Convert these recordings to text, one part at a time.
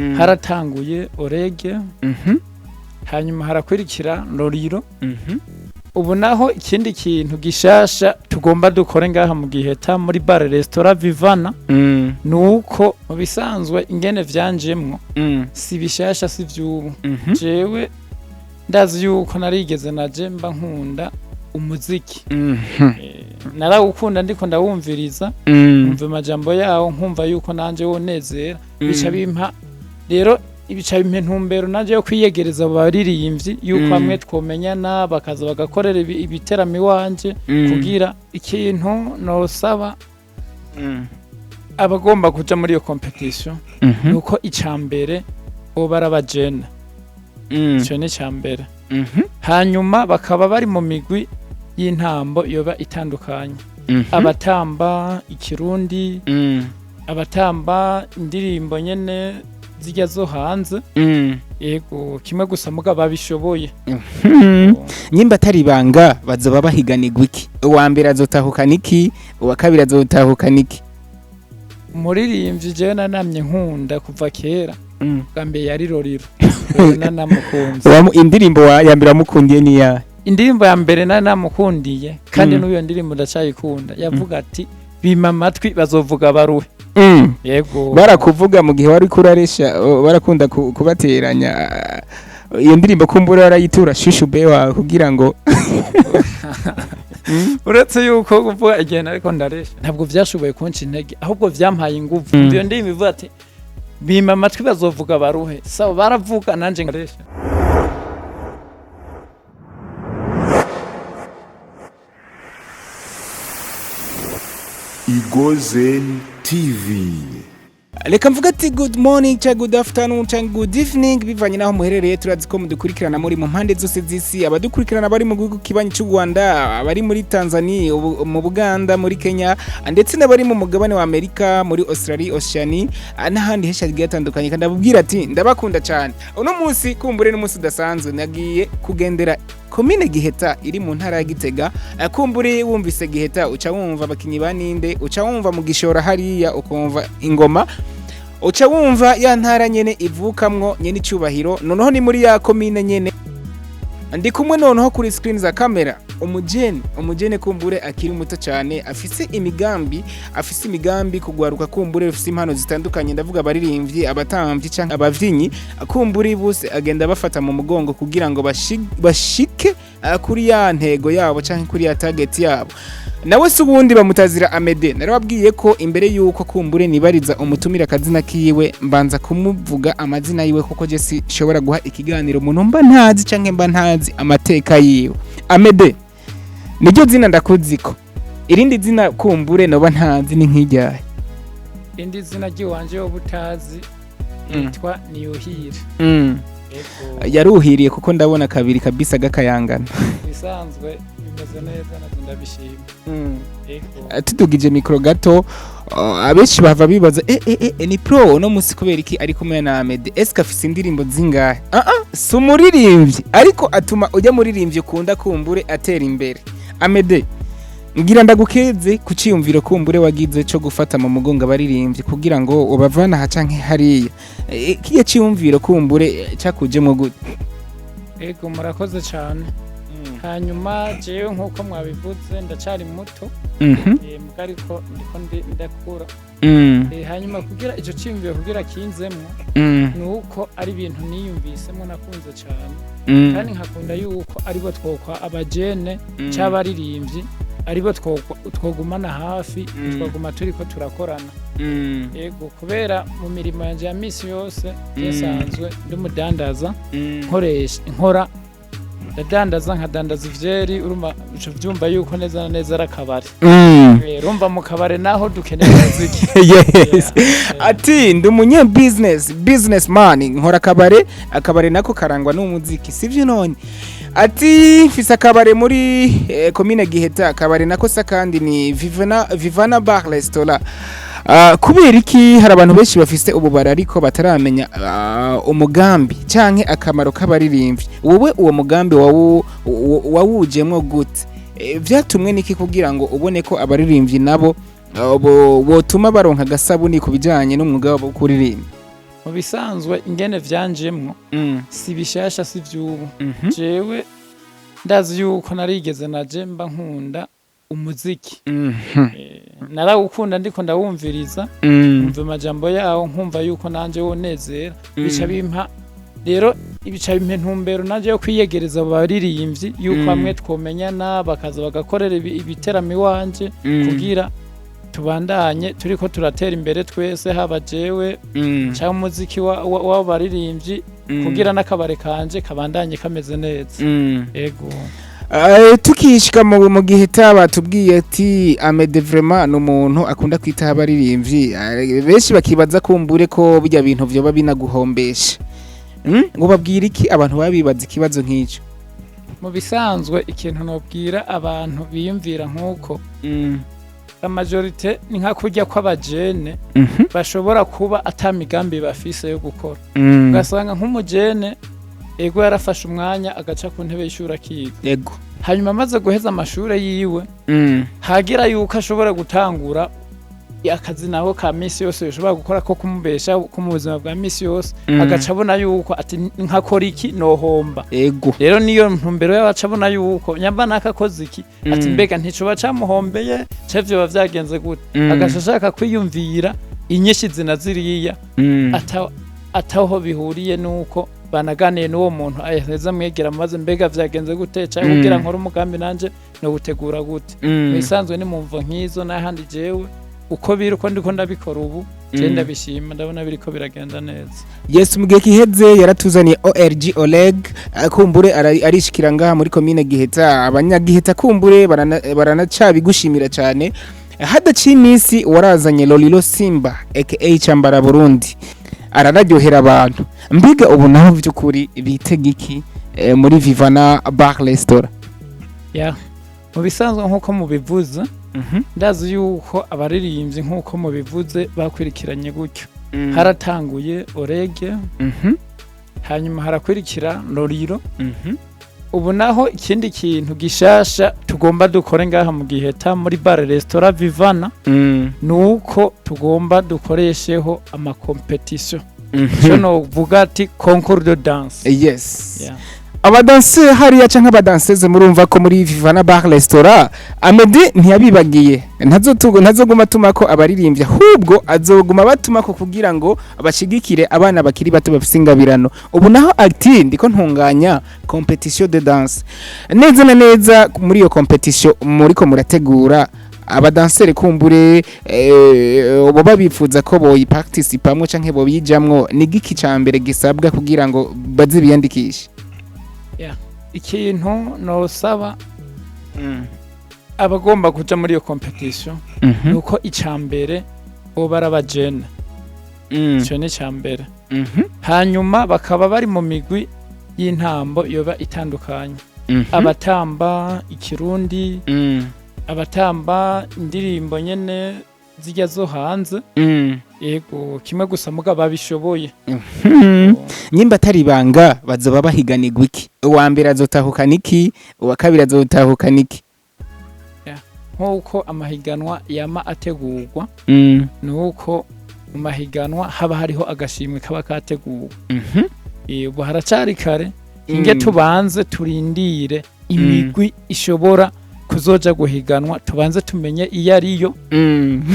Haratanguye Orege, hanyuma harakurikira Roriro. Ubu naho ikindi kintu gishasha tugomba dukore ngaha mu Giheta muri bar restaurant Vivana, nuko mu bisanzwe ingene vyanjemwo si bishasha, si vy'ubu. Jewe ndazi yuko narigeze naje mba nkunda umuziki. Narawukunda, ndiko ndawumviriza, nkumva amajambo yawo, nkumva yuko nanje wonezera. Bica bimpa rero, bica bimpa intumbero nanje yo kwiyegereza abo baririmbyi, yuko bamwe twomenyana, bakaza bagakorera ibiteramo iwanje. Kugira ikintu nosaba abagomba kuja muri iyo competition, nuko ica mbere boba ari abajene. Ico ni ica mbere. Hanyuma bakaba bari mu migwi y'intambo yoba itandukanye: abatamba ikirundi, abatamba indirimbo nyene zijya zo hanze. Yego, kimwe gusa muga babishoboye. Nyimba atari ibanga, bazoba bahiganirwa iki? Uwa mbere azotahukana iki? Uwa kabiri azotahukana iki? Umuririmbyi jewe nanamye nkunda kuva kera, bwa mbere yari Roriro. Rero nanamukunze. Indirimbo ya mbere wamukundiye ni iyahe? Indirimbo ya mbere nanamukundiye kandi n'uyo ndirimbo ndacayikunda, yavuga ati: "Bima amatwi bazovuga baruhe." Yego. Barakuvuga mu gihe wari kuraresha, barakunda kubateranya. Iyo ndirimbo kumbura warayitura shushu be wawe kugira ngo Uretse yuko kuvuga igihe nariko ndaresha ntabwo vyashoboye kunca intege, ahubwo vyampaye inguvu. Iyo ndirimbo ivuga ati: "Bima amatwi bazovuga baruhe." Sawa, baravuga, nanje ngaresha. Igozen TV. Reka mvuga ati good morning cyangwa good afternoon cyangwa good evening, bivanye n'aho muherereye. Turazi ko mudukurikirana muri mu mpande zose z'isi: abadukurikirana bari mu gihugu kibanyi cy'u Rwanda, abari muri Tanzania, mu Buganda, muri Kenya, ndetse n'abari mu mugabane wa Amerika, muri Australia, Oceania n'ahandi henshi hagiye hatandukanye. Kandi ababwira ati ndabakunda cyane. Uno munsi kumbure n'umunsi udasanzwe, nagiye kugendera komine Giheta iri mu ntara ya Gitega. Kumbure wumvise Giheta uca wumva abakinyi ba ninde, uca wumva mu Gishora hariya, ukumva ingoma, uca wumva ya ntara nyene ivukamwo nyene icubahiro. Noneho ni muri ya komine nyene. Ndi kumwe noneho kuri screen za kamera umujene kumbure akiri muto cyane, afise imigambi kugwaruka, kumbure afise impano zitandukanye. Ndavuga abaririmbyi, abatamvyi canke abavyinyi. Kumbure bose agenda bafata mu mugongo kugira ngo bashike kuri ya ntego yabo canke kuri ya target yabo. Nawe si ubundi, bamutazira Amede. Narababwiye ko imbere yuko kumbure nibariza umutumira akazina kiwe, mbanza kumuvuga amazina yiwe, kuko je sinshobora guha ikiganiro umuntu mba ntazi canke mba ntazi amateka yiwe. Amede niryo zina ndakuziko. Irindi zina kumbure noba ntazi ni nk'iryahe? Indi zina ry'iwanje yo butazi yitwa Niyuhire. Yego. Yaruhiriye, kuko ndabona kabiri kabisa gakayangana. Bisanzwe bimeze neza, navyo ndabishima. Yego. Tudugije mikoro gato, abenshi bava bibaza ni pro uno musi kubera iki ari kumwe na Amede? Eske afise indirimbo zingahe? Ah ah, si umuririmbyi, ariko atuma ujya muririmbyi ukunda kumbure atera imbere. Amede, ngira ndagukeze ku ciyumviro kumbure wagize co gufata mu mugongo abaririmbyi kugira ngo ubavane aha canke hariya. Kiya ciyumviro kumbure cakujemwo gute? Yego, murakoze cyane. Hanyuma jewe nk'uko mwabivuze ndacari muto, muga ariko ndiko ndakura. Hanyuma kugira ico ciyumviro kugira kinzemwo, ni uko ari ibintu niyumvisemo nakunze cyane, kandi nkakunda yuko aribo twokwa abajene c'abaririmbyi, aribo twogumana hafi, twaguma turiko turakorana. Yego, kubera mu mirimo yanje ya misi yose nsanzwe ndi umudandaza, nkoresha nkora ndadandaza, nkadandaza ivyeri. Urumva uca uvyumva yuko neza na neza ari akabari. Urumva mu kabare naho dukeneye umuziki. Yes. Yeah. Ati ndi umunye business man, nkora akabare, akabare nako karangwa n'umuziki, sivyo? None ati mfise akabare muri komine Giheta, akabare nako sa kandi ni Vivana Bar Restaurant. Kubera iki hari abantu benshi bafise ububara ariko bataramenya umugambi canke akamaro k'abaririmbyi? Wowe uwo mugambi wawujemwo gute? Vyatumwe niki kugira ngo ubone ko abaririmbyi nabo wotuma baronka agasabuni ku bijanye n'umwuga wabo wo kuririmba? Mu bisanzwe ingene vyanjemwo si bishasha, si vy'ubu. Jewe ndazi yuko narigeze naje mba nkunda umuziki. Narawukunda, ndiko ndawumviriza, nkumva amajambo yawo, nkumva yuko nanje wonezera. Bica bimpa rero, bica bimpa intumbero nanje yo kwiyegereza abo baririmbyi, yuko bamwe twomenyana, bakaza bagakorera ibiteramo iwanje, kugira tubandanye turiko turatera imbere twese, haba jewe cyangwa umuziki w'abo baririmbyi, kugira n'akabare kanje kabandanye kameze neza. Ego. Tukishika mu Giheta, batubwiye ati Amede vraiment ni umuntu akunda kwitaho abaririmbyi. Benshi bakibaza kumbure ko bijya bintu vyoba binaguhombesha. Ngo babwira iki abantu baba bibaza ikibazo nk'ico? Mu bisanzwe, ikintu nobwira abantu biyumvira nk'uko, la majorité ni nka kurya kw'abajene bashobora kuba ata migambi bafise yo gukora. Ugasanga nk'umujene, ego, yarafashe umwanya agaca ku ntebe y'ishuri akiga, hanyuma amaze guheza amashure yiwe, hagira yuko ashobora gutangura akazi nawe ka misi yose yoshobora gukora ko kumubesha ko mu buzima bwa misi yose, agaca abona yuko ati nkakora iki nohomba. Rero niyo ntumbero y'abaca abona yuko nyamba nakakoze iki, ati mbega nticoba camuhombeye, ce vyoba vyagenze gute? Agaca ashaka kwiyumvira inyinshi zina ziriya ataho bihuriye nuko banaganiye n'uwo muntu aheza amwegera maze mbega vyagenze gute, canke kugira nkore umugambi nanje nowutegura gute. Mu bisanzwe ni mu mvo nk'izo, n'ahandi jewe uko biri, uko ndiko ndabikora ubu, je ndabishima, ndabona biriko biragenda neza. Yes, mu gihe giheze yaratuzaniye ORG Oleg, kumbure arishikira ngaha muri komine Giheta. Abanyagiheta kumbure baranacabigushimira cyane. Hadaciye iminsi warazanye Lolilo Simba aka Chambara Burundi, arararyohera abantu. Mbiga ubu naho by'ukuri bitega iki muri Vivana Bar Restaurant? Ya, mu bisanzwe nk'uko mubivuze, ndazi yuko abaririmbyi nk'uko mubivuze bakwirikiranye gutyo. Haratanguye Orege, hanyuma harakurikira Loriro. Ubu naho ikindi kintu gishasha tugomba dukore ngaha mu Giheta muri bar restaurant Vivana, nuko tugomba dukoresheho ama compétition, cyo novuga ati concours de danse. Yeah. Abadanse hariya canke abadanseze, murumva ko muri Vivana Bar Restaurant Amede ntiyabibagiye. Ntazoguma atuma ko abaririmbyi, ahubwo azoguma batuma ko kugira ngo bashigikire abana bakiri bato bafise ingabirano. Ubu naho ati ndiko ntunganya compétition de danse. Neza na neza muri iyo compétition muriko murategura, abadansere kumbure boba bifuza ko boyiparticipamwo canke bobijamwo, ni giki ca mbere gisabwa kugira ngo baze biyandikishe? Ikintu nosaba abagomba kuja muri iyo compétition, nuko ica mbere boba ari abajene. Ico ni ica mbere. Hanyuma bakaba bari mu migwi y'intambo yoba itandukanye, abatamba ikirundi, abatamba indirimbo nyene zijya zo hanze. Yego, kimwe gusa muga babishoboye. Nyimba atari ibanga, bazoba bahiganirwa iki? Uwa mbere azotahukana iki? Uwa kabiri azotahukana iki? Nk'uko amahiganwa yama ategurwa, nuko mu mahiganwa haba hariho agashimwe kaba kateguwe. Ubu haracari kare, inge tubanze turindire imigwi ishobora kuzoja guhiganwa, tubanze tumenye iyo ariyo.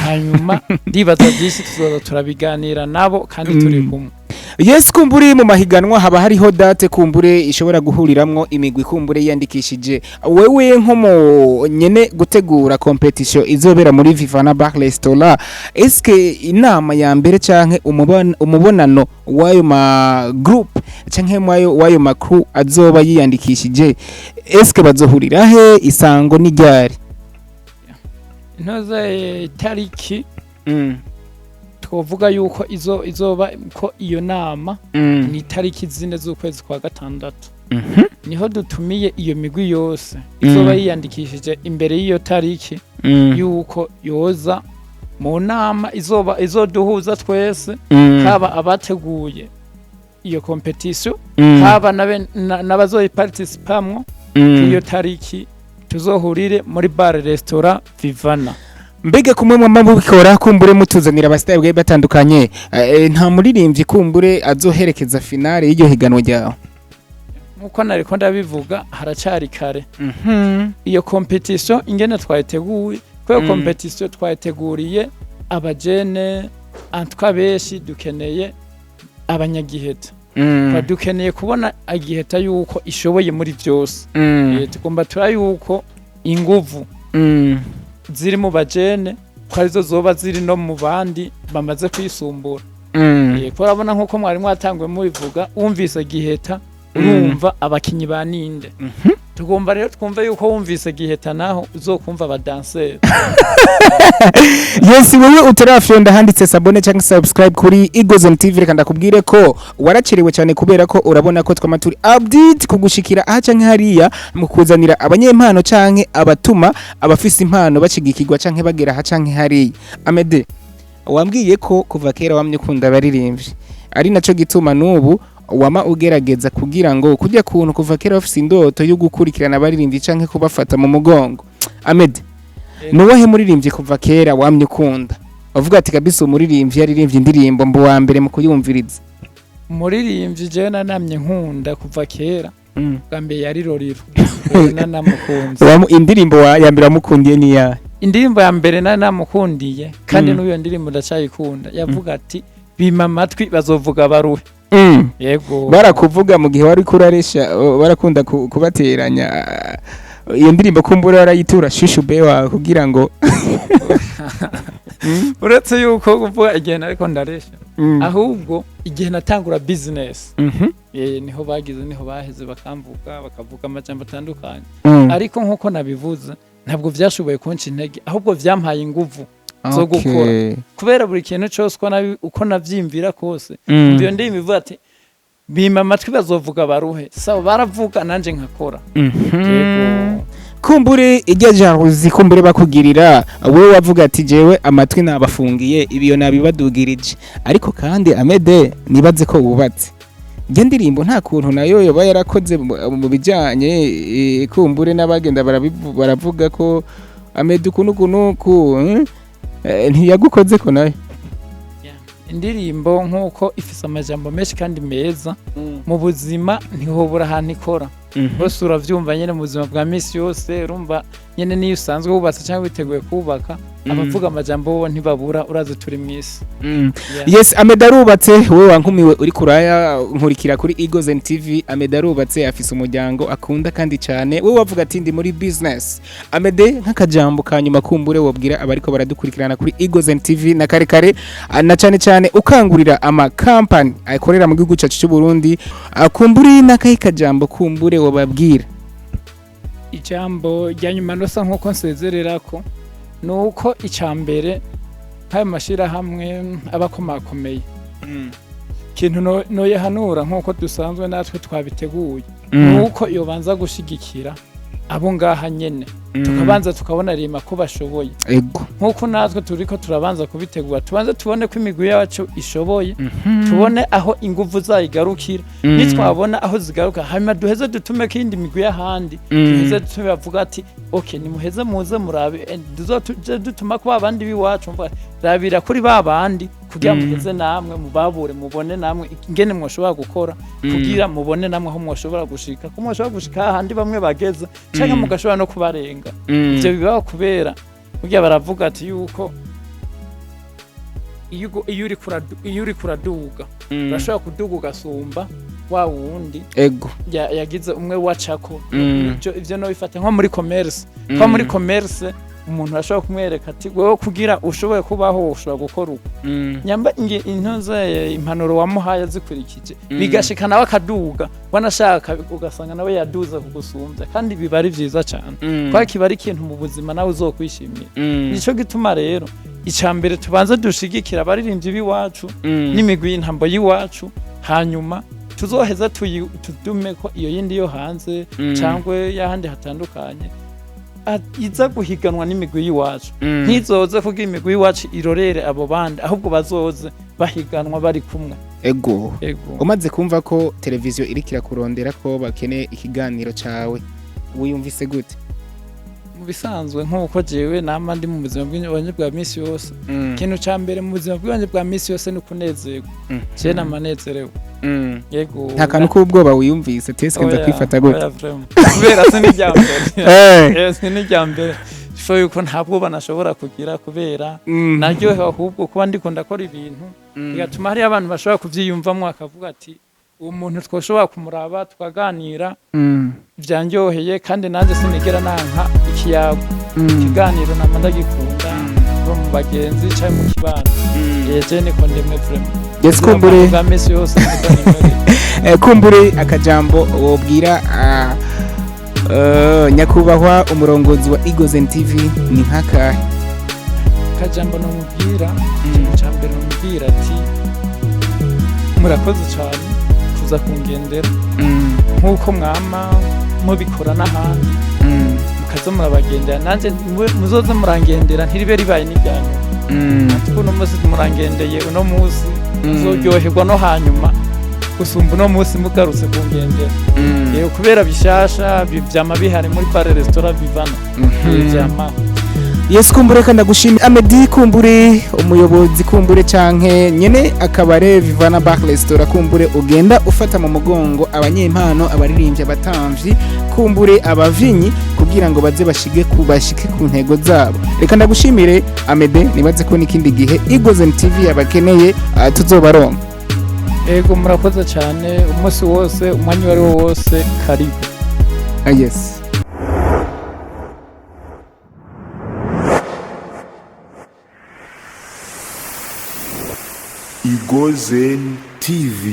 Hanyuma ndibaza byinshi tuzoza turabiganira nabo kandi turi kumwe. Yes, kumbure mu mahiganwa haba hariho date kumbure ishobora guhuriramwo imigwi kumbure yiyandikishije. Wewe nko mu nyene gutegura compétition izobera muri Vivana Bar Restaurant, eske inama ya mbere canke umubonano w'ayo ma groupe canke wayo ma crew azoba yiyandikishije, eske bazohurira he? Isango ni ryari? Intoze itariki twovuga yuko izoba ko iyo nama ni itariki 4 z'ukwezi kwa gatandatu. Niho dutumiye iyo migwi yose izoba yiyandikishije imbere y'iyo tariki, yuko yoza mu nama izoba izoduhuza twese, haba abateguye iyo compétition, haba n'abazoyiparticipamwo. Iyo tariki tuzohurire muri bar restaurant Vivana. Mbega kumwe mwama mubikora, kumbure mutuzanira abasitari bwawe batandukanye, nta muririmbyi kumbure azoherekeza finale y'iryo higanwa ryawe? Nkuko nariko ndabivuga, haracari kare. Iyo compétition ingene twayiteguye, ko iyo compétition twayiteguriye abajene antwa benshi, dukeneye abanyagiheta. Dukeneye kubona agiheta yuko ishoboye muri byose. Tugomba tura yuko inguvu ziri mu bajene ko arizo zoba ziri no mu bandi bamaze kwisumbura. Ko urabona, nkuko mwari mwatanguye mubivuga, wumvise Giheta urumva abakinyi ba ninde. Tugomba rero twumve yuko wumvise Giheta naho uzokumva abadanseri. Yes, wewe utarafyonda handitse s'abonner cyangwa subscribe kuri Eagles TV, reka ndakubwire ko waracerewe cyane, kubera ko urabona ko twama turi update kugushikira aha canke hariya mu kuzanira abanyempano canke abatuma abafise impano bashigikirwa canke bagera aha canke hariya. Amede, wambwiye ko kuva kera wamye ukunda abaririmbyi, ari naco gituma n'ubu wama ugerageza kugira ngo kujya kuntu kuva kera bafise indoto yo gukurikirana abaririmbyi canke kubafata mu mugongo. Amede, nuwahe muririmbyi kuva kera wamye ukunda, uvuga ati kabisa umuririmbyi yaririmbye indirimbo mbu wa mbere mu kuyumviriza? Umuririmbyi jewe nanamye nkunda kuva kera, bwa mbere yari Roriro. Uwo nanamukunze. Indirimbo ya mbere wamukundiye ni ya? Indirimbo ya mbere nari namukundiye kandi n'uyo ndirimbo ndacyayikunda, yavuga ati: "Bima amatwi bazovuga baruhe." Yego. Barakuvuga mu gihe wari kuraresha, barakunda kubateranya. Iyo ndirimbo kumbura warayitura shushu be wawe kugira ngo Uretse yuko kuvuga igihe nariko ndaresha, ahubwo igihe natangura business, niho bagize, niho baheze bakamvuga, bakavuga amajambo atandukanye. Ariko nkuko nabivuze, ntabwo vyashoboye kunca intege, ahubwo vyampaye inguvu zo gukora, kubera buri kintu cyose uko navyimvira kose, iyo ndirimbo ivuga ati: "Bima amatwi bazovuga baruhe." Sawa, baravuga nanje nkakora. Yego. Kumbure ijya jaruzi kumbure bakugirira, wowe wavuga ati: "Jewe amatwi nabafungiye, ibiyo nabibadugirije." Ariko kandi Amede, nibaze ko wubatse, njye ndirimbo nta kuntu nayo yoba yarakoze mu bijyanye, kumbure n'abagenda baravuga ko Amede ukuntu ukuntu ku ntiyagukoze ko nayo? Indirimbo nk'uko ifise amajambo menshi kandi meza, mu buzima ntihobura ahantu ikora bose. Uravyumva nyene, mu buzima bwa misi yose, urumva nyene niyo usanzwe wubatse cyangwa witeguye kubaka, abavuga amajambo bo ntibabura, urazi turi mw'isi. Yeah. Yes, Ameda arubatse. Wowe wankumiwe uri kuraya nkurikira kuri Eagles TV, Ameda arubatse, afise umuryango akunda kandi cyane. Wowe wavuga ati ndi muri business. Amede, nk'akajambo ka nyuma kumbure wabwira abariko baradukurikirana kuri Eagles TV na kare kare, na cyane cyane ukangurira ama company akorera mu gihugu cyacu cy'u Burundi, kumbure n'akahe kajambo kumbure wababwira? Ijambo rya nyuma nosa nk'uko nsezerera ko ni uko icya mbere nk'ayo mashyirahamwe aba akomakomeye, ikintu noyahanura nk'uko dusanzwe natwe twabiteguye, ni uko yobanza gushigikira abo ngaha nyene, tukabanza tukabona rima ko bashoboye. Nk'uko natwe turiko turabanza kubitegura, tubanze tubone ko imigwi yacu ishoboye, tubone aho inguvu zayo igarukira. Nitwabona aho zigaruka, hanyuma duheze dutume ko iyindi migwi y'ahandi, duheze dutume bavuga ati: "Ok, nimuheze muze murabe." Tuje dutuma ko babandi b'iwacu mvuga ati: "Rabira kuri ba bandi kugira muheze namwe mubabure, mubone namwe ingene mwoshobora gukora, kugira mubone namwe aho mwoshobora gushika, ko mwoshobora gushika hahandi bamwe bageze canke mugashobora no kubarenga." Ivyo bibaho kubera burya baravuga ati yuko iyo uriko uraduga, urashobora kuduga ugasumba wa wundi yagize umwe wacako. Ivyo no bifata nko muri commerce, ko muri commerce umuntu ashobora kumwereka ati: "Wewe kugira ushobore kubaho ushobora gukora uko." Nyamba intuze impanuro wamuhaye azikurikije, bigashika nawe akaduga, wanashaka ugasanga nawe yaduze kugusumbya, kandi biba ari vyiza cane, kubera kiba ari ikintu mu buzima nawe uzokwishimira. Nico gituma rero ica mbere tubanze dushigikira abaririmbyi b'iwacu n'imigwi y'intambo y'iwacu, hanyuma tuzoheza tudume ko iyo yindi yo hanze cyangwa y'ahandi hatandukanye iza guhiganwa n'imigwi y'iwacu. Ntizoze kugira imigwi y'iwacu irorere abo bandi, ahubwo bazoze bahiganwa bari kumwe. Ego. Umaze kumva ko televiziyo iriko irakurondera ko bakeneye ikiganiro cawe, wiyumvise gute? Mu Bisanzwe nk'uko jewe nama ndi mu buzima bwanje bwa misi yose, ikintu ca mbere mu buzima bwanje bwa misi yose ni ukunezerwa. Je namanezerewe, yego. Nta kantu k'ubwoba wiyumvise, teske nza Oya, kwifata gute? Oya, vraiment. Kubera si n'irya mbere. Si n'irya mbere. So yuko nta bwoba nashobora kugira, kubera naryohewe ahubwo kuba ndiko ndakora ibintu bigatuma hariyo abantu bashobora kuvyiyumvamwo, akavuga ati: "Uwo muntu twoshobora kumuraba tukaganira." Vyanryoheye, kandi nanjye sinigera nanka ikiyago, ikiganiro nama ndagikunda, kuba mu bagenzi canke mu kibano. Je niko ndemwe vraiment. Yes, kumbure. Bwa misi yose niko nimeze. Kumbure akajambo wobwira nyakubahwa umurongozi wa Eagles TV ni nk'akahe? Akajambo nomubwira, ikintu ca mbere nomubwira ati: "Murakoze cane kuza kungendera nk'uko mwama mubikora n'ahandi, mukaza murabagendera. Nanje muzoze murangendera, ntiribe ribaye n'iryanyu kuko uno munsi murangendeye, uno munsi muzoryoherwa no hanyuma gusumba uno munsi mugarutse kungendera." Yego, kubera bishasha vyama bihari muri bar restaurant Vivana. Vyamaho. Yes, kumbure kandi ndagushimira, Amedi, kumbure umuyobozi, kumbure canke nyene akabare Vivana Bar Restaurant, kumbure ugenda ufata mu mugongo abanyempano, abaririmbyi, abatamvyi, kumbure abavinyi, kugira ngo baze bashige ku bashike ku ntego zabo. Reka ndagushimire, Amede. Nibaze ko n'ikindi gihe Eagles TV yabakeneye, tuzobaronka. Ego, murakoze cyane. Umunsi wose, umwanya uwo ari wo wose, karibu. Ah, yes. Igozen TV.